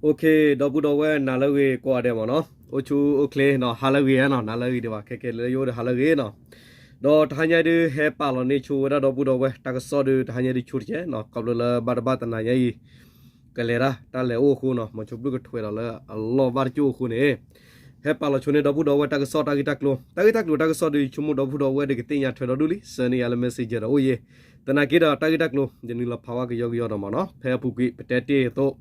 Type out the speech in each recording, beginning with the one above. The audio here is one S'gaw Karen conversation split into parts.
ဒီပုၢ်ဒီဝဲၢ်နၤလၢအဂ့ၤကိးဂၤဒဲးမ့ၢ်နီၤ, အိၣ်ဆူၣ်အိၣ်ချ့နီၤ, ဟါလၢအဂ့ၤနီၤ, နၤလၢအဂ့ၤဒံးဘၣ်, ခဲကနံၣ်လၢယအိၣ်ဒီးဟါလၢအဂ့ၤနီၤ. ဒီးတဟါညါဒုး ဟဲပာ်လီၤန့ၢ်ဆိဝဲဒၣ်ဒီပုၢ်ဒီဝဲၢ် တၢ်ကစီၣ်ဒုး တဟါညါဒုးဆိတကဲးနီၤ, ခီဖျိလၢဘၣ်တဘၣ်တနၤညါအံၤ ကလဲၤတၢ် တၢ်လဲၤအိၣ်အဃိနီၤ, မီၤဆိဘျုၣ်ကထွဲးဒီးလၢအလီၢ်ဘၣ်တကၠိၢ်အဃိန့ၣ် ဟဲပာ်လီၤဆိန့ၢ်ဒီပုၢ်ဒီဝဲၢ်တၢ်ကစီၣ်တၢ်ဂ့ၢ်တၢ်ကျိၤ, တၢ်ဂ့ၢ်တၢ်ကျိၤတၢ်ကစီၣ်ဒုး ယဆိကမိၣ်ဒီပုၢ်ဒီဝဲၢ်ဒုးကသ့ၣ်ညါထွဲဒီဒူၣ်လံ, ဆှၢန့ၢ်ယၤလၢ messenger ဒီးအိၣ်ယဲ, သနာ်က့ဒီးတၢ်ဂ့ၢ်တၢ်ကျိၤ ယနုာ်လီၤဖးဝဲကယီကယီဒီးမ့ၢ်နီၤ, ဖဲအပူၤကွံာ် ပတဲတ့ၢ်အသိး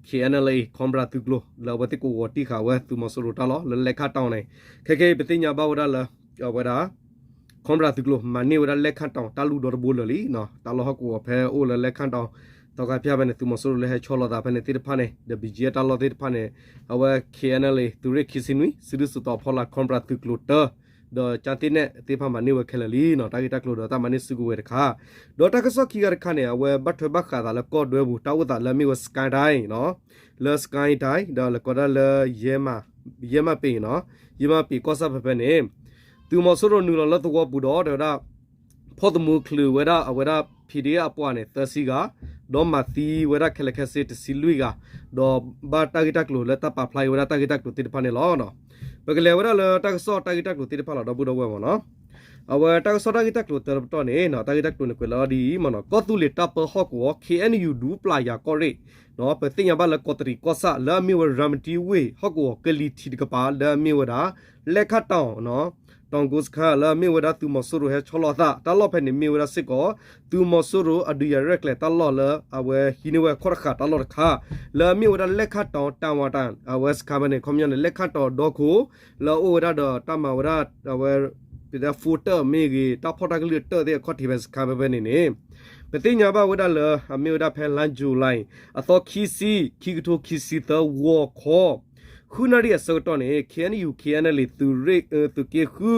KNLA Cobra သုးကျိၤ လၢအဝဲသ့ၣ်ကဝီၤတံၢ်ဃာ်ဝဲသုးမီၤစိရိၤတၢ်လီၢ်လၢလဲခၣ်တီၤန့ၣ်, ခဲခဲအံၤ ပသ့ၣ်ညါဘၣ်ဝဲဒၣ်လၢ အဝဲဒၣ် Cobra သုးကျိၤ မၤန့ၢ်ဝဲဒၣ်လဲခၣ်တီၤတၢ်လူၢ်ဒီတဘိလၢာ်လံ, တၢ်လီၢ်ဟီၣ်ကဝီၤဖဲအိၣ်လၢလဲခၣ်တီၤ သီခါဖၠၣ်ဖဲန့ၣ် သုးမီၤစိရိၤလၢဟဲဆီလီၤသးဖဲန့ၣ်သ့ၣ်တဖၣ်န့ၣ် ဒီး ဘီကၠံ တၢ်လီၢ်သ့ၣ်တဖၣ်န့ၣ် အဝဲ KNLA သုးရ့ၣ်ခံဆံနွံ စုဒုၣ်စုတီၤဖီလာ် Cobra သုးကျိၤတၢ ဒီးကၠၢ်သ့ၣ်နဲၣ်သ့ၣ်တဖၣ်မၤန့ၢ်ဝဲခဲလၢာ်လံနီၤ, တၢ်ဂ့ၢ်တၢ်ကျိၤဒီးတၢ်မၤန့ၢ်စုကဝဲၤတခါ, ဒီးတၢ်ကစီၣ်ခံဂၤတခါန့ၣ် အဝဲဘၣ်ထွဲဘၣ်ဃးသးလၢကီၢ်ဒွဲပူၤ တၢ်အိၣ်သးလၢအမ့ၢ်ဝဲ စကဲတၢ်နီၤ, လၢစကဲတၢ် ဒီးလဲၤကီးဒၣ်လၢ ယဲၢ်မးပ့ၤနီၤ, ယဲၢ်မးပ့ၤကီၢ်ဆၣ်ဖဲဖဲန့ၣ် သုးမီၤစိရိၤနုာ်လီၤလၢသဝီပူၤဒီး တဲဝဲဒၣ် ဖီၣ်သမူချုးဝဲဒၣ်အဝဲဒၣ် ဖံးဒ့ၣ်အပှၤန့ၣ် သၢဆံဂၤ, ဒီးမၤသံဝဲဒၣ်ခဲလၢာ်ခဲဆ့တဆံလွံၢ်ဂၤ, ဒီးဘၣ်တၢ်ဂ့ၢ်တၢ်ကျိၤလၢတၢ်ပာ်ဖျါအံၤဝဲဒၣ်တၢ်ဂ့ၢ်တၢ်ကျိၤသ့ၣ်တဖၣ်န့ၣ်လီၤ. ပကလဲၤဝဲဒၣ်လၢတၢ်ကစီၣ်တၢ်ဂ့ၢ်တၢ်ကျိၤသ့ၣ်တဖၣ်လီၤ ဒီပုၢ်ဒီဝဲၢ်မ့ၢ်နီၤ, အဝဲတၢ်ကစီၣ်တၢ်ဂ့ၢ်တၢ်ကျိၤတၢတပတီၢ်န့ၣ် တၢ်ဂ့ၢ်တၢ်ကျိၤန့ၣ်ကွဲးလီၤဒ်အံၤမ့ၢ်နီၤ, ကီၢ်သူလ့ၤတၢ်ပၢဟီၣ်ကဝီၤ KNU ဒူပျၢ်ယၤကီၢ်ရ့ၣ်, ပသ့ၣ်ညါဘၣ်လၢကီးတရံးကီၢ်ဆၣ် လၢအမ့ၢ်ဝဲ ရၤမတံဝ့ၢ် ဟီၣ်ကဝီၤကလံၤထံးတကပၤ လၢအမ့ၢ်ဝဲဒၣ် လဲခၣ်တီၤ တီၤကိစခါ လၢအမ့ၢ်ဝဲဒၣ်သုးမီၤစိရိၤဟဲဆီလီၤသး တၢ်လီၢ်ဖဲန့ၣ်မ့ၢ်ဝဲဒၣ်စ့ၢ်ကီး သုးမီၤစိရိၤအဒုးယၤရဲၣ်ကျဲၤတၢ်လီၢ်လၢအဝဲဟံးန့ၢ်ဝဲခီၣ်တဃာ်တၢ်လီၢ်တခါ လၢအမ့ၢ်ဝဲဒၣ်လဲခၣ်တီၤ တၢ်ဝၤတၢ် အဝဲစခါဖဲန့ၣ် ခီပညီန့ၣ် လဲခၣ်တီၤဒီခိၣ် လၢအအိၣ်ဝဲဒၣ်ဒီးတၢ်မၤဝဲဒၣ် အဝဲ ပတဲ phone တၢၣ်မ့ၢ်ဂ့ၤ တၢ်ဖီၣ်တၢ်ကလုၢ်တၢၣ်သ့ၣ်အခီၣ်ထံးဖဲစခါဖဲဖဲန့ၣ်န့ၣ် ပသ့ၣ်ညါဘၣ်ဝဲဒၣ်လၢ အမ့ၢ်ဝဲဒၣ်ဖဲလါ July အသီခံဆံ ခံကထိခံဆံသၢ ဂီၤခီ ဃုနၣ်ရံၣ်အဆၢကတီၢ်န့ၣ် KNU KNLA သုးရ့ၣ် သုးက့ဃု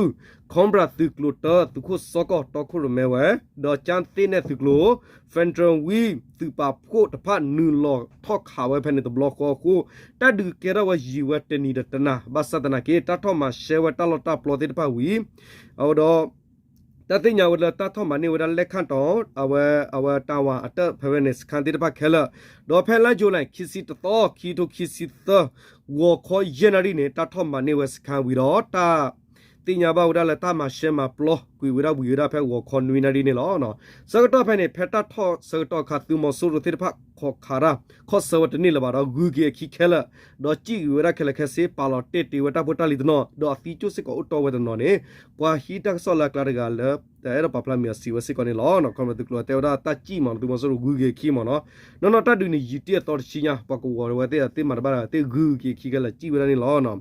Cobra သုးကျိၤတၢ သုးခိၣ်စီကီၢ်တီခိၣ်ရိၣ်မဲဝဲ ဒီးကၠၢ်သ့ၣ်နဲၣ်သုးကျိၤ Federal Wing သုးပာ်ဖှိၣ်တဖၣ်နုာ်လီၤထီၣ်ခးဝဲဖဲန့ၣ်တဘျီဃီအဃိ တၢ်ဒုးကဲထီၣ်ဝဲယံာ်ဝဲတနံၤဒီးတနၤ ဘၣ်ဆၣ်သနာ်က့ တၢ်ထီၣ်မၤရှဲဝဲတၢ်လီၢ်တၢ်ပျီသ့ၣ်တဖၣ်ဝံၤ အဝဲဒီး တၢ်သ့ၣ်ညါဝဲလၢတၢ်ထီၣ်မၤန့ၢ်ဝဲဒၣ်လဲခၣ်တီၤ အဝဲ အဝဲတၢ်ဝၤအတၢၣ်ဖဲဖဲန့ၣ် စခါသ့ၣ်တဖၣ်ခဲလၢာ် ဒီးဖဲလါ July ခံဆံတသီ ခံကထိခံဆံသၢ ဂီၤခီယဲၢ်နၣ်ရံၣ်န့ၣ် တၢ်ထီၣ်မၤန့ၢ်ဝဲစခါဝံၤဒီး တၢ်သ့ၣ်ညါဘၣ်ဝဲဒၣ်လၢတၢ်မၤရှဲမၤပျီကွံာ်ဝဲဒၣ်ဝံၤဝဲဒၣ်ဖဲဂီၤခီနွံနၣ်ရံၣ်န့ၣ်လီၤ. ဆၢကတီၢ်ဖဲန့ၣ် ဖဲတၢ်ထီၣ်ဆၢကတီၢ်အခါ သုးမီၤစိရိၤသ့ၣ်တဖၣ်ခိးခးတၢ် ခီၣ်ဆၢဝဲတန့ၢ်လၢၤဘၣ်ဒီး ဂုၤက့ၤအခံခဲလၢာ် ဒီးစံၣ်ကွံာ်ဝဲဒၣ်ခဲလၢာ်ခဲဆ့ ပာ်လီၤတဲာ်တ့ၢ်ဝဲတၢ်ဖိတၢ်လံၤတနီၤ ဒီးအသံကၠိၣ်စ့ၢ်ကီးအိၣ်တီၢ်ဝဲတနီၤန့ၣ် ပှၤဟံးတၢ်ကစီၣ်လၢအကျါတဂၤလၢ တအဲၣ်ဒိးပာ်ဖျါမံၤအီၤစံးဝဲစ့ၢ်ကီးန့ၣ်လီၤ. ခီမ့ၢ်သုးကျိၤတဲဝဲဒၣ်တၢ်စံၣ်မ့ၢ်နီၤ သုးမီၤစိရိၤဂုၤက့ၤအခံမ့ၢ်နီၤ နီၢ်နီၢ်တၢ်ဒုးန့ၣ်ယံာ်တ့ၢ်အသီတဆံညါ ပှၤကဝီၤဝဲသ့ၣ်သ့ၣ်မၤတဘၣ်ဒီးသ့ၣ်ဂုၤက့ၤအခံခဲလၢာ်စံၣ်ဝဲဒၣ်န့ၣ်လီၤ.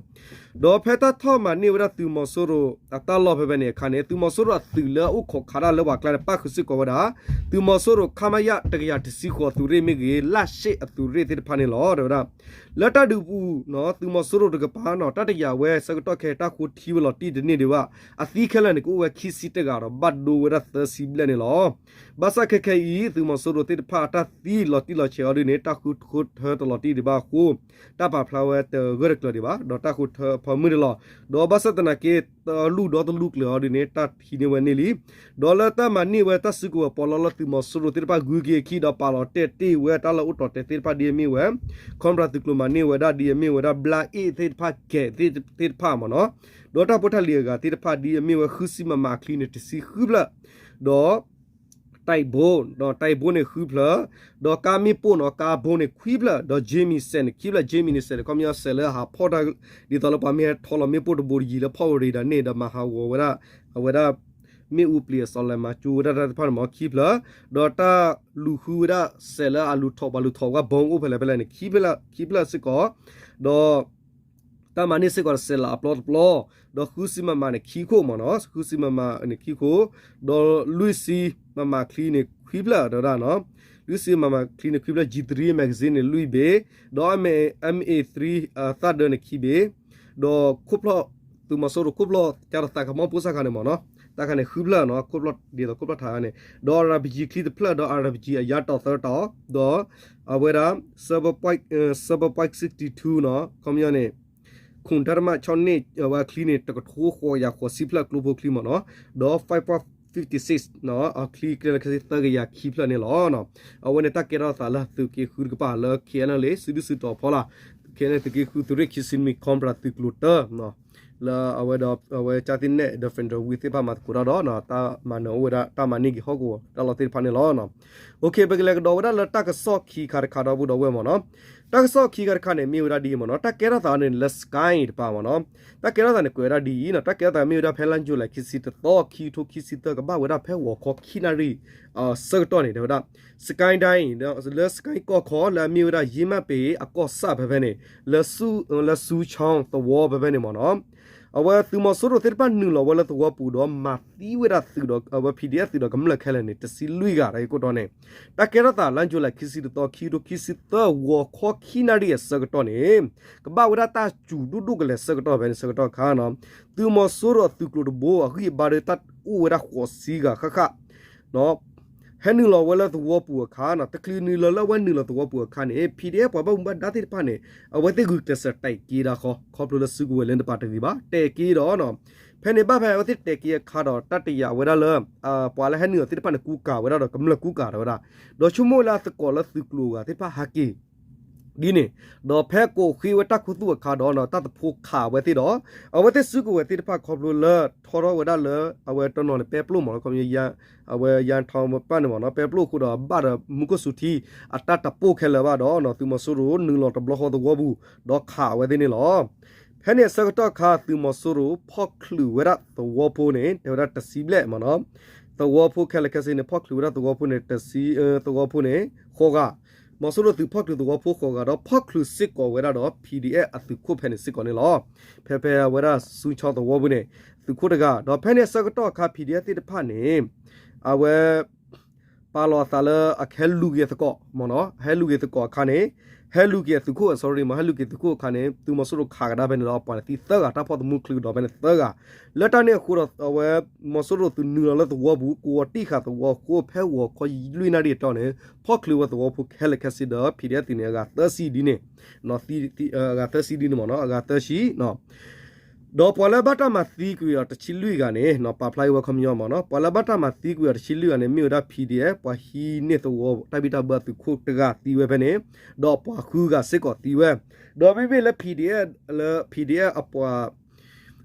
ဒီးဖဲတၢ်ထီၣ်မၤန့ၢ်ဝဲဒၣ်သုးမီၤစိရိၤအတၢ်လီၢ်ဖဲဖဲန့ၣ်အခါန့ၣ် သုးမီၤစိရိၤအသုးလၢအအိၣ်ခိးခးတၢ်လၢပှၤကျါန့ၣ် ပၣ်ဃုာ်စ့ၢ်ကီးဝဲဒၣ် သုးမီၤစိရိၤ ခမရ တကယၤတဆံဃိး အသုးရ့ၣ်မ့ၢ်ဂ့ၤ လၢၡ့ၣ်အသုးရ့ၣ်သ့ၣ်တဖၣ်န့ၣ်လီၤ. တဲဝဲဒၣ် လၢတၢ်ဒုးပူၤနီၤ သုးမီၤစိရိၤတကပၤနီၤ တၢ်တယာ်ဝဲဆၢကတီၢ်ခဲအံၤ တၢ်ဃိထံဝဲလီၤတံၢ်တန့ၢ်ဒံးဘၣ် အသံခဲလၢာ်န့ၣ် ကအိၣ်ဝဲခံဆံတဂၤဒီး ဘၣ်ဒိဝဲဒၣ်သၢဆံဘျဲၣ်န့ၣ်လီၤ. ဘၣ်ဆၣ်ခဲခဲအံၤ သုးမီၤစိရိၤသ့ၣ်တဖၣ်အတၢ်သံလီၤတံၢ်လီၤဆဲးအီၤဒ်န့ၣ် တၢ်ဃုထၢတလီၤတံၢ်ဒံးဘၣ်အဃိ တၢ်ပာ်ဖျါဝဲတဂၢၢ်တကျၢၤဒံးဘၣ် ဒီးတၢ်ဃုထၢအဖၢမုၢ်န့ၣ်လီၤ. ဒီးဘၣ်ဆၣ်သနာ်က့ တလူၢ်ဒီတလူၢ်ကျၢၤအီၤဒ်န့ၣ် တၢ်ဟံးန့ၢ်ဝဲန့ၢ်လံ ဒီးလၢတၢ်မၤန့ၢ်ဝဲတၢ်စုကဝဲၤပီးလီလၢသုးမီၤစိရိၤသ့ၣ်တဖၣ်ဂုၤက့ၤအခံဒီးပာ်လီၤတဲာ်တ့ၢ်ဝဲတၢ်လၢအိၣ်တီၢ်တဲာ်သ့ၣ်တဖၣ်ဒ်အမ့ၢ်ဝဲ ခီမရသုးကျိၤမၤန့ၢ်ဝဲဒၣ်ဒ်အမ့ၢ်ဝဲဒၣ် ဘျါအ့ၣ်သ့ၣ်တဖၣ်ကဲးသ့ၣ်တဖၣ်မ့ၢ်နီၤ ဒီးတၢ်ဖိတၢ်လံၤအဂၤသ့ၣ်တဖၣ်ဒ်အမ့ၢ်ဝဲဃုဆံမမအချံန့ၣ် တဆံဃုဖျၢၣ် ဒီး တၢ်ဘိ ဒီးတၢ်ဘိန့ၣ်ဃုဖျၢၣ် ဒီးကါမ့ၣ်ပိၢ်နီၤ ကါဘိန့ၣ်ခွံဖျၢၣ် ဒီးကၠ့မံၤစဲးန့ၣ်ခံဖျၢၣ် ကၠ့မံၤန့ၣ်စဲးန့ၣ် ခီပညီစဲးလၢဟးဖီၣ်တၢ် ဒ်သိးလၢပှၤမ့ၢ်ဟဲထီလီၤမ့ၣ်ပိၢ်တဘိတယံၤလၢဖီၣ်ဝဲရ့ဒါန့ၣ် ဒီးမၤဟးဂီၤဝဲဒၣ် အဝဲဒၣ် မ့ၣ်အူပျံၤအစီၤလဲၤမၤကၠိဝဲဒၣ်တၢ်တဖၣ်န့ၣ်မ့ၢ် ခံဖျၢၣ် ဒီးတၢ်လူၤဃုဝဲဒၣ်စဲးလၢအလူၤထီၣ်ပှၤလူၤထီၣ်ဝဲဘီအိၣ်ဖဲလဲၣ်ဖဲလဲၣ်န့ၣ် ခံဖျၢၣ် ခံဖျၢၣ်စ့ၢ်ကီး ဒီး တၢ်မၤန့ၢ်စ့ၢ်ကီးတစဲးလၢအပျီတပျီ ဒီးဃုဆံမမန့ၣ်ခံခိၣ်မ့ၢ်နီၤ ဃုဆံမမန့ၣ်ခံခိၣ် ဒီးလွံၢ်ဆံမမချံန့ၣ်ခွံဖျၢၣ် တဲဝဲဒၣ်နီၤ လွံၢ်ဆံမမချံန့ၣ်ခွံဖျၢၣ် G three magazine န့ၣ်လွံၢ်ဘ့ၣ် ဒီး M A three သၣ်ဒၢန့ၣ်ခံဘ့ၣ် ဒီးခိၣ်ဖျီၣ် သုးမီၤစိရိၤခိၣ်ဖျီၣ် ကၢ်ဒီးသးကမီၤပိၢ်စၢ်ခါန့ၣ်မ့ၢ်နီၤ တၢ်ခါန့ၣ်ဃုဖျၢၣ်နီၤ ခိၣ်ဖျီၣ်ဒ်သိးခိၣ်ဖျီၣ်ထးန့ၣ် ဒီး RPG ချံတဖျၢၣ် ဒီး RPG အယါတီၤသၢတီၤ ဒီး အဝဲဒၣ် seven point sixty two နီၤ ခီပညီန့ၣ် ခုၣ်တၢ်တမၣ်ဆီၣ်န့ၢ် အဝဲအချံန့ၣ် တကထိဃိးကယၤဃိးဆံဖျၢၣ်ကျိဖိချံမ့ၢ်နီၤ ဒီး five point fifty-six နီၤ အချံကျဲလၢခဲဆ့သၢကယၤခံဖျၢၣ်န့ၣ်လီၤ. အဝဲန့ၣ်တၢ်ကဲထီၣ်သးလၢသုးက့ဃုတကပၤလၢ K N L A စုဒုၣ်စုတီၤဖီလာ် K N L A သုးက့ဃုသုးရ့ၣ်ခံဆံနွံ Cobra သုးကျိၤတၢ လၢအဝဲဒီး အဝဲကၠၢ်သ့ၣ်နဲၣ် ဒီး Federal Wing သ့ၣ်တဖၣ်မၤသကိးတၢ်ဒီး တၢ်မၤနၢၤအိၣ်ဝဲဒၣ် တၢ်မၤန့ၢ်က့ၤဟီၣ်ကဝီၤတၢ်လီၢ်သ့ၣ်တဖၣ်န့ၣ်လီၤ. ပကလဲၤကဒီးဝဲဒၣ်လၢတၢ်ကစီၣ်ခံခါတခါဒီပုၢ်ဒီဝဲၢ်မ့ၢ်နီၤ. တၢ်ကစီၣ်ခံခါတခါန့ၣ် မ့ၢ်ဝဲဒၣ်ဒ်အံၤမ့ၢ်နီၤ. တၢ်ကဲထီၣ်သးန့ၣ်လၢ Sky တပၤမ့ၢ်နီၤ. တၢ်ကဲထီၣ်သးန့ၣ်ကွဲးဝဲဒၣ်ဒ်အံၤနီၤ. တၢ်ကဲထီၣ်သးမ့ၢ်ဝဲဒၣ်ဖဲလါယူၤလံခံဆံတသီ ခံကထိခံဆံသၢ ကဘၣ်ဝဲဒၣ်ဖဲဂီၤခီခံနၣ်ရံၣ် ဆၢကတီၢ်န့ၣ် တဲဝဲဒၣ် Skyline လၢ Sky ကီၢ်ခီ လၢအမ့ၢ်ဝဲဒၣ် ယ့မၢ်ပ့ၤ အကီၢ်ဆၣ်ဖဲဖဲန့ၣ် လၢ လၢစူချီသဝီဖဲဖဲန့ၣ်မ့ၢ်နီၤ. အဝဲသုးမီၤစိရိၤသ့ၣ်တဖၣ်နုာ်လီၤဝဲလၢသဝီပူၤဒီးမၤသံဝဲဒၣ်သုးဒီး အဝဲ P D F သုးဒီးကမျၢၢ်ခဲလၢာ်န့ၣ် တဆံလွံၢ်ဂၤတၢ်ဂ့ၢ်ခိၣ်တီန့ၣ် တၢ်ကဲထီၣ်သးလါယူၤလံ ခံဆံတသီ ခံကထိခံဆံသၢ ဂီၤခီခံနၣ်ရံၣ်အဆၢကတီၢ်န့ၣ် ကဘၣ်ဝဲဒၣ်တၢ်စူၤဒိၣ်ဒိၣ်ကလဲာ်ဆၢကတီၢ်ဖဲန့ၣ် ဆၢကတီၢ်ခါနီၤ. သုးမီၤစိရိၤအသုးကျိၤတဘိ အဂံၢ်အဘါဒီးတၢ်အိၣ်ဝဲဒၣ်ဃိးဆံဂၤဃၣ်ဃၣ် ဟဲနုာ်လီၤဝဲလၢသဝီပူၤအခါနီၤ, တချုးနုာ်လီၤလၢအဝဲနုာ်လီၤသဝီပူၤအခါန့ၣ် P D F ပှၤဘၣ်မူဘၣ်ဒါသ့ၣ်တဖၣ်န့ၣ် အဝဲသ့ၣ်ဂုာ်ကျဲးစၢးတဲာ်က့ၤဒၣ်ဃီ ခီဖျိလၢစုကဝဲၤလၢတပၤတဂ့ၤဘၣ် တဲာ်က့ၤဒီး ဖဲန့ၣ်ဘၣ်ဖဲအဝဲသ့ၣ်တဲာ်က့ၤအခါဒီး တၢ်တယာ်ဝဲဒၣ်လၢ ပှၤလၢဟဲနုာ်အီၤသ့ၣ်တဖၣ်န့ၣ် ကူကၤဝဲဒၣ်ဒီးကမျၢၢ်ကူကၤတၢ်ဝဲဒၣ်, ဒီးဆိကမိၣ်ဝဲလၢအသကိးလၢသုးကျိၤဂၤသ့ၣ်တဖၣ်ဟးက့ၤ ဒ်န့ၣ်, ဒီးဖဲကိးဃ့ဝဲတၢ်ခူသူၣ်အခါဒီး တၢ်တဖိခးဝဲသ့ၣ်ဒီး အဝဲသ့ၣ်စုကဝဲၤသ့ၣ်တဖၣ်ခီဖျိလၢ ထီထီၣ်ဝဲဒၣ်လၢ အဝဲတနီၤန့ၣ် ပဲပျိၢ်မ့ၢ်နီၤ ခီပညီ အဝဲယါထီၣ်ပၣ်န့ၣ်မ့ၢ်နီၤ ပဲပျိၢ်အဃိဒီး ဘၣ်ဒီးမူခိၣ်စူၤထံ အတၢ်တပိၢ်ခဲလၢာ်ဘၣ်ဒီး သုးမီၤစိရိၤနုာ်လီၤတဘျီဃီသဝီပူၤ ဒီးခးဝဲသ့ၣ်န့ၣ်လီၤ. ဖဲန့ၣ်အဆၢကတီၢ်ခါ သုးမီၤစိရိၤဖီၣ်ချုးဝဲဒၣ်သဝီဖိန့ၣ် တဲဝဲဒၣ်တဆံဘျဲၣ်မ့ၢ်နီၤ, သဝီဖိခဲလၢာ်ခဲဆ့န့ၣ် ဖီၣ်ချုးဝဲဒၣ်သဝီဖိန့ၣ် တဆံ သဝီဖိန့ၣ် ဃိးဂၤ, မီၤစိရိၤသုးဖီၣ်ချုးသဝီဖိဃိးဂၤ ဒီးဖီၣ်ချုးစ့ၢ်ကီးဝဲဒၣ်ဒီး P D F အသုးခိၣ်ဖဲန့ၣ်စ့ၢ်ကီးန့ၣ်လီၤ. ဖဲဖဲဝဲဒၣ်စူချီသဝီပူၤန့ၣ် သုးခိၣ်တဂၤ ဒီးဖဲန့ၣ်အဆၢကတီၢ်အခါ P D F သ့ၣ်တဖၣ်န့ၣ် အဝဲ ပာ်လီၤအသးလၢအကဟဲလူၤက့ၤအသကိးမ့ၢ်နီၤ, ဟဲလူၤက့ၤသကိးအခါန့ၣ် ဟဲလူၤက့ၤအသုးခိၣ် sorry မ့ၢ် ဟဲလူၤက့ၤသုးခိၣ်အခါန့ၣ် သုးမီၤစိရိၤခးကဒါဖဲန့ၣ်ဒီး ပှၤန့ၣ်သံသၢဂၤ တၢ်ဖီၣ်သမူချုးကဒီးဖဲန့ၣ်သၢဂၤ, လၢတၢ်န့ၣ်အဃိဒီး အဝဲ မီၤစိရိၤသုးနုာ်လီၤလၢသဝီပူၤ ကဝီၤတံၢ်ဃာ်သဝီအဃိ ဖဲဂီၤခီလွံၢ်နၣ်ရံၣ်အတီၢ်န့ၣ် ဖီၣ်ချုးဝဲသဝီဖိခဲလၢာ်ခဲဆ့ဒီး P D F သုးန့ၣ် အဂၤသၢဆံဒ်န့ၣ်, အဂၤသၢဆံဒ်န့ၣ်မ့ၢ်နီၤ အဂၤသၢဆံ ဒီးပှၤလၢဘၣ်တၢ်မၤသံကွံာ်အီၤတဆံလွံၢ်ဂၤန့ၣ် ပာ်ဖျါအံၤဝဲခီပညီမ့ၢ်နီၤ ပှၤလၢဘၣ်တၢ်မၤသံကွံာ်အီၤတဆံလွံၢ်ဂၤန့ၣ် မ့ၢ်ဝဲဒၣ် P D F ပှၤဟံးန့ၢ်သဝီတၢ်ဘံၣ်တၢ်ဘၢအသုးခိၣ်တဂၤသံဝဲဖဲန့ၣ်, ဒီးပှၤဃုဂၤစ့ၢ်ကီးသံဝဲ, ဒီးမ့မ့ၢ်လၢ P D F လၢ P D F အပှၤ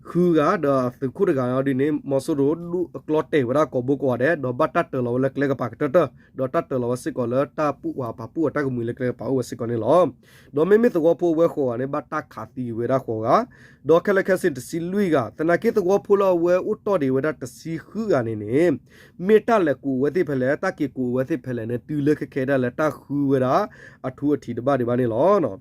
ဃုဂၤဒီးသုးခိၣ်တဂၤဒ်န့ၣ် မီၤစိရိၤဒုးအကျီတဲာ်ဝဲဒၣ်ကိးဘိကိးဂၤဒဲး ဒီးဘၣ်တၢ်တၢၤလီၤဝဲလၢကျဲကပၤကတၢၢ်တၢၢ် ဒီးတၢ်တၢၤလီၤဝဲစ့ၢ်ကီးလၢတၢ်ပာ်ပူၣ်ပာ်ဖှိၣ်အတၢ်ကမှံၤလၢကျဲကပၤအိၣ်ဝဲစ့ၢ်ကီးန့ၣ်လီၤ. ဒီးမ့မ့ၢ်သဝီဖိအဝဲဃိးဂၤန့ၣ် ဘၣ်တၢ်ခးသံဝဲဒၣ်ဃိးဂၤ, ဒီးခဲလၢာ်ခဲဆ့တဆံလွံၢ်ဂၤ, သနာ်က့သဝီဖိလၢအဝဲအိၣ်တီၢ်ဒံးဝဲဒၣ်တဆံဃုဂၤန့ၣ်န့ၣ် မ့ၢ်တၢ်လဲၤကူးဝဲသ့ၣ်ဖဲလဲၣ် တၢ်က့ၤကူးဝဲသ့ၣ်ဖဲလဲၣ်န့ၣ် တုၤလၢခဲခဲဒၣ်လၢတၢ်ဃုဝဲဒၣ်အထူအထံးတဘၣ်ဒံးဘၣ်န့ၣ်လီၤ.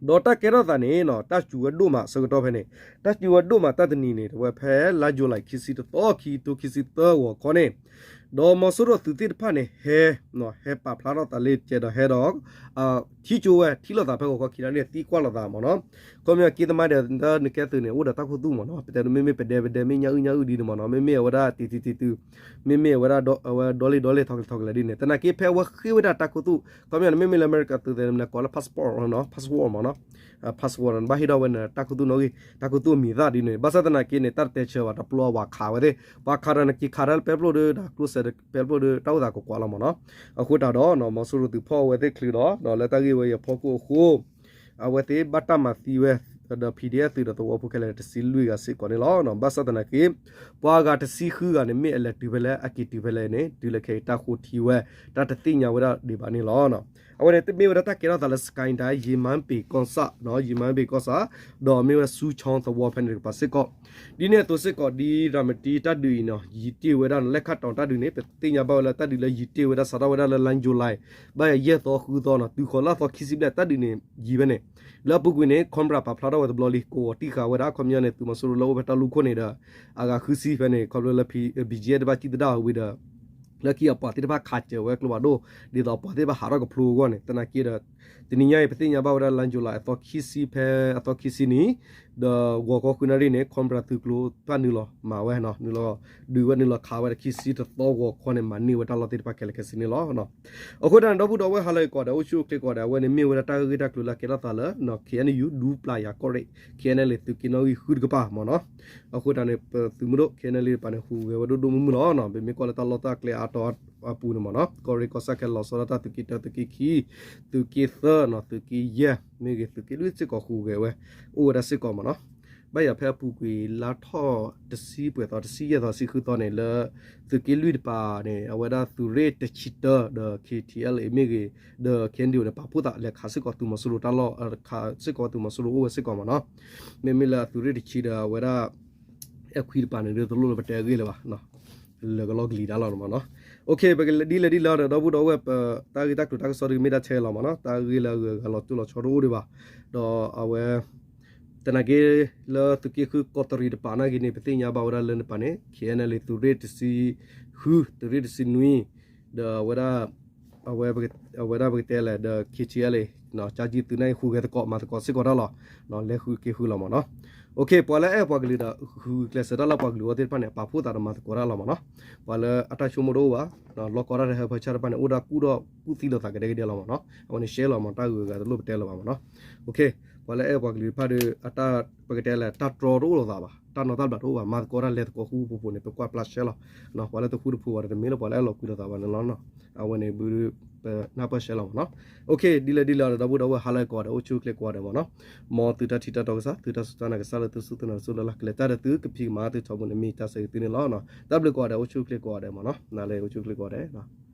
ဒီးတၢ်ကဲထီၣ်သးန့ၣ် တၢ်စူၤဝဲဒိၣ်မးဆၢကတီၢ်ဖဲန့ၣ်, တၢ်စူၤဝဲဒိၣ်မးတၢ်တနံၤန့ၣ် တဝဲဖဲလါယူၤလံခံဆံတသီ ခံကထိခံဆံသၢဂီၤခီန့ၣ်, ဒီးမီၤစိရိၤသုးသ့ၣ်တဖၣ်န့ၣ် ဟဲ ဟဲပာ်ဖျါထီၣ်သးလၢကဲဒီးဟဲဒီး ထံၣ်ကၠိဝဲ ထံၣ်လိာ်သးဖဲဂီၤခီခံနၣ်ရံၣ် သံကွၢ်လိာ်သးမ့ၢ်နီၤ, ခီပညီက့သမားဒီး နကဲသုးန့ၣ် အိၣ်ဒီးတၢ်ခူသူၣ်မ့ၢ်နီၤ, ပတဲမ့မ့ၢ်ပဒဲပဒဲ မ့ၢ်ညၣ်အုၣ်ညၣ်အုၣ်ဒ်န့ၣ်မ့ၢ်နီၤ, မ့မ့ၢ်အဝဲဒၣ်တံၤတံၤတံၤတံၤ မ့မ့ၢ်အဝဲဒၣ် အဝဲဒီလ့ၣ်ဒီလ့ၣ်ထီၣ်ကလဲၤထီၣ်ကလဲၤဒ်န့ၣ် သနာ်က့ဖဲအဝဲဃ့ဝဲဒၣ်တၢ်ခူသူၣ် ခီပညီန့ၣ် မ့မ့ၢ်လၢအမဲရကၤသုးသ့ၣ်န့ၣ် ကိးလၢ passport နီၤ, passport မ့ၢ်နီၤ, passport န့ၣ် ဘၣ်ဟ့ၣ်ထီၣ်ဝဲန့ၣ်တၢ်ခူသူၣ်နီၣ်ဂံၢ် တၢ်ခူသူၣ်အမံၤသၣ်ဒ်န့ၣ် ဘၣ်ဆၣ်သနာ်က့န့ၣ် တၢ်တတဲဆၢဘၣ် တပျီအဝၤခးဝဲသ့ၣ် ပှၤခးဒီးနက့ၤခးတၢ်လၢပဲပျိၣ်ဒီး တၢ်ကျိၣ်စဲးဒီးပဲပျိၣ်ဒီး တၢ်အိၣ်သးကကွၢ်လီၤမ့ၢ်နီၤ, အဃိတၢ်ဒီး မီၤစိရိၤသုးဖီၣ်ဝဲသ့ၣ်ချုးဒီး ဒီးလၢတၢ်ဂ့ၢ်ဝဲအံၤအဖီခိၣ်အဃိ အဝဲသ့ၣ်ဘၣ်တၢ်မၤသံဝဲ ဒီး P D F သုးဒီးသဝီဖိခဲလၢာ်တဆံလွံၢ်ဂၤစ့ၢ်ကီးန့ၣ်လီၤ. ဘၣ်ဆၣ်သနာ်က့ ပှၤဂၤတဆံဃုဂၤန့ၣ် မ့ၢ်အလဲၤတုၤဖဲလဲၣ် အက့ၤတုၤဖဲလဲၣ်န့ၣ် တုၤလၢခဲအံၤတၢ်ဃိထံဝဲ တၢ်တသ့ၣ်ညါဝဲဒၣ်ဒံးဘၣ်န့ၣ်လီၤ. အဝဲန့ၣ်မ့ၢ်ဝဲဒၣ်တၢ်ကဲထီၣ်သးလၢ Skyline ယံာ်မၢပ့ၤကီၢ်ဆၣ် ယံာ်မၢပ့ၤကီၢ်ဆၣ် ဒီးမ့ၢ်ဝဲဆူချီသဝီဖဲန့ၣ်တကပၤစ့ၢ်ကီး ဒ်န့ၣ်အသိးစ့ၢ်ကီး ဒ်ရၤမတံတၢ်ဒုးအံၤနီၤ ယံာ်တ့ၢ်ဝဲဒၣ် လဲၣ်ခၣ်တီၤတၢ်ဒုးန့ၣ် ပသ့ၣ်ညါဘၣ်ဝဲလၢတၢ်ဒုးလၢယံာ်တ့ၢ်ဝဲဒၣ် စးထီၣ်ဝဲဒၣ်လၢ လါယူၤလံ ဘၣ်ယဲၢ်သီဃုသီနီၤ တုၤဃီၤလၢသီခံဆံဘျဲၣ် တၢ်ဒုးန့ၣ်ယံာ်ဖဲန့ၣ် လၢအပူၤကွံာ်န့ၣ် Cobra ပာ်ဖျါထီၣ်ဝဲတဘျီလံ ကိးဂီၤတံၢ်ဃာ်ဝဲဒၣ် ခီပညီန့ၣ် သုးမီၤစိရိၤလၢအိၣ်ဖဲတၢ်လူၢ်ခိၣ်န့ၣ်ဒီး အဂၤဃုဆံဖဲန့ၣ် ခီဖျိလၢ B G F တဘၣ်စံၣ်သဒၣ်ဝံၤဒီး လၢခံအပှၤသ့ၣ်တဖၣ်ခးစၢၤဝဲကျိဖးဒိၣ် ဒ်သိးအပှၤသ့ၣ်တဖၣ်ဟးထီၣ်ကဖျိအဂီၢ်န့ၣ် သနာ်က့ဒီး တနံၤညါအံၤ ပသ့ၣ်ညါဘၣ်ဝဲဒၣ် လါယူၤလံ အသီခံဆံ ဖဲအသီခံဆံနံၤ ဒီးဂီၤခီဃုနၣ်ရံၣ်န့ၣ် Cobra သုးကျိၤတဖၣ်နုာ်လီၤမၤဝဲနီၤ, နုာ်လီၤ ဒုးဝဲ နုာ်လီၤခးဝဲဒီးခံဆံတသီဂီၤခီန့ၣ် မၤန့ၢ်ဝဲတၢ်လီၢ်သ့ၣ်တဖၣ်ခဲလၢာ်ခဲဆ့န့ၣ်လီၤ. အဃိသတးန့ၣ် ဒီပုၢ်ဒီဝဲၢ် ဟါလၢအဂ့ၤကိးဂၤဒဲး အိၣ်ဆူၣ်အိၣ်ချ့ကိးဂၤဒဲး, အဝဲန့ၣ်မ့ၢ်ဝဲဒၣ်တၢ်ဂ့ၢ်တၢ်ကျိၤလၢအကဲထီၣ်သးလၢ KNU ဒူပျၢ်ယၤကီၢ်ရ့ၣ် KNLA သုးက့နီၣ်ဂံၢ်ဃုတကပၤမ့ၢ်နီၤ. အဃိသတးန့ၣ် ပသုးမုၢ်ဒိၣ် KNLA တကပၤန့ၣ် ဟူးဂဲၤဝဲဒိၣ်ဒိၣ်မုၢ်မုၢ်လီၤနီၤ. ပမ့ၢ်ကွၢ်လၢတၢ်လီၢ်တၢ်ကျဲအါတီၤအပူၤန့ၣ်မ့ၢ်နီၤ, ကီၢ်ရ့ၣ်ကီၢ်ဆၣ်ခဲလၢာ် လီၤဆီဒၣ်တၢ် သုးက့တၢ သုးက့ခံ သုးက့သၢနီၤ, သုးက့ယဲၢ်မ့ၢ်ဂ့ၤ သုးက့လွံၢ်စ့ၢ်ကီး ဟူးဂဲၤဝဲ အိၣ်ဝဲဒၣ်စ့ၢ်ကီးမ့ၢ်နီၤ. ဘၣ်ယၤဖဲအပူၤကွံာ်လါထီၣ်တဆံပှဲၤသီ တဆံယဲၢ်သီ တဆံဃုသီန့ၣ် လၢသုးက့လွံၢ်တကပၤန့ၣ် အဝဲဒၣ်သုးရ့ၣ်တဆံတၢ ဒီး KTLA မ့ၢ်ဂ့ၤ ဒီး KNDO န့ၣ် ပာ်ဖှိၣ်သးလဲၤခးစ့ၢ်ကီးသုးမီၤစိရိၤတၢ်လီၢ်, ခးစ့ၢ်ကီးသုးမီၤစိရိၤအိၣ်ဝဲစ့ၢ်ကီးမ့ၢ်နီၤ. မ့မ့ၢ်လၢအသုးရ့ၣ်တဆံဒီး အဝဲဒၣ် အဲၣ်ခွံတကပၤန့ၣ် ဒ်သိးလိၣ်လၢပတဲအဂ့ၢ်လၢၤဘၣ်, လၢာ်ကလီၢ်ကလံၤတၢ်လီၢ်န့ၣ်မ့ၢ်နီၤ. ပကဒ်လဲၣ်ဒ်လဲၣ်ဒီး ဒီပုၢ်ဒီဝဲၢ် ပတၢ်ဂ့ၢ်တၢ်ကျိၤတၢ်ကစီၣ်ဒ်မ့ၢ်တၢ်ဆဲးလီၤမ့ၢ်နီၤ, တၢ်ဂ့ၢ်လၢအဂုၤအဂၤလီၤတိၢ်လီၤဆီတအိၣ်ဒံးဘၣ်. ဒီးအဝဲ သနာ်က့ လၢသုးက့ဃုကီးတရံးတကပၤနာ်က့န့ၣ် ပသ့ၣ်ညါဘၣ်ဝဲဒၣ်လၢန့ၣ်တကပၤန့ၣ် KNLA သုးရ့ၣ်တဆံဃု, သုးရ့ၣ်တဆံနွံ, ဒီး အဝဲဒၣ်ပကတဲလဲၣ် ဒီး KTLA ကၠါကံသုးန့ၣ် ဟူးဂဲၤသကိးမၤသကိးစ့ၢ်ကီးတၢ်လီၤ, လဲၤဃုက့ၤဃုလီၤမ့ၢ်နီၤ. ပှၤလၢအဲၣ်ပှၤကလုာ်ဒီး ဃုကျဲးစၢးတၢ်လၢပှၤကလုာ်အဂီၢ်သ့ၣ်တဖၣ်န့ၣ် ပာ်ဖှိၣ်သးဒီးမၤသကိးတၢ်လီၤမ့ၢ်နီၤ. ပှၤလၢအတၢ်ဆိကမိၣ်တအိၣ်ဘၣ်, လီၢ်ကီတၢ်တဟၢဖၢဆၣ်တဖၣ်န့ၣ် အိၣ်ဒၣ်ကူၣ်ဒီးကူၣ်သံလိာ်သးကဒဲကဒဲလီၤမ့ၢ်နီၤ. အဝဲန့ၣ်ရှဲလီၤမ့ၢ် တၢ်ဂုၤအဂၤတလိၣ်ပတဲလၢၤဘၣ်မ့ၢ်နီၤ. ပှၤလၢအဲၣ်ပှၤကလုာ်တဖၣ်ဒီး အတၢ်ပကတဲလဲၣ် တၢ်တြီတအိၣ်လိာ်သးဘၣ်, တၢ်နီၢ်တၢ်ဘျးတအိၣ်ဘၣ်, မၤသကိးတၢ်လဲၤသကိးဃူပူၤပူၤန့ၣ် ပကွၢ်ပျၢ်ရှဲလီၤ. ပှၤလၢတဃူတဖိးဘၣ်ဒီး တမ့ၢ်လၢပှၤလၢအဲၣ်လီၤကွံလိာ်သးဘၣ်န့ၣ်လီၤ. အဝဲန့ၣ် ပနၢ်ပၢၢ်ရှဲလီၤမ့ၢ်နီၤ. ဒ်လဲၣ်ဒ်လဲၣ်ဒီး ဒီပုၢ်ဒီဝဲၢ် ဟါလၢအဂ့ၤကိးဂၤဒဲး အိၣ်ဆူၣ်အိၣ်ချ့ကိးဂၤဒဲးမ့ၢ်နီၤ. မ်သုတၢ်ထံၣ်တၢ်တီကစၢ် သုတၢ်စူၢ်တၢ်နာ်ကစၢ်လၢသုစူၢ်သုနာ်တစိၢ်လၢ်လၢ် ကလဲၤတၢ်ဒီးသု ကဖံးကမၤသုထီဘိန့ၣ် မ့ၢ်တၢ်ဆၢဂ့ၤသုန့ၣ်လီၤ. တၢ်ဘျုးကိးဂၤဒဲး အိၣ်ဆူၣ်အိၣ်ချ့ကိးဂၤဒဲးမ့ၢ်နီၤ. နၤလၢအိၣ်ဆူၣ်အိၣ်ချ့ကိးဂၤဒဲး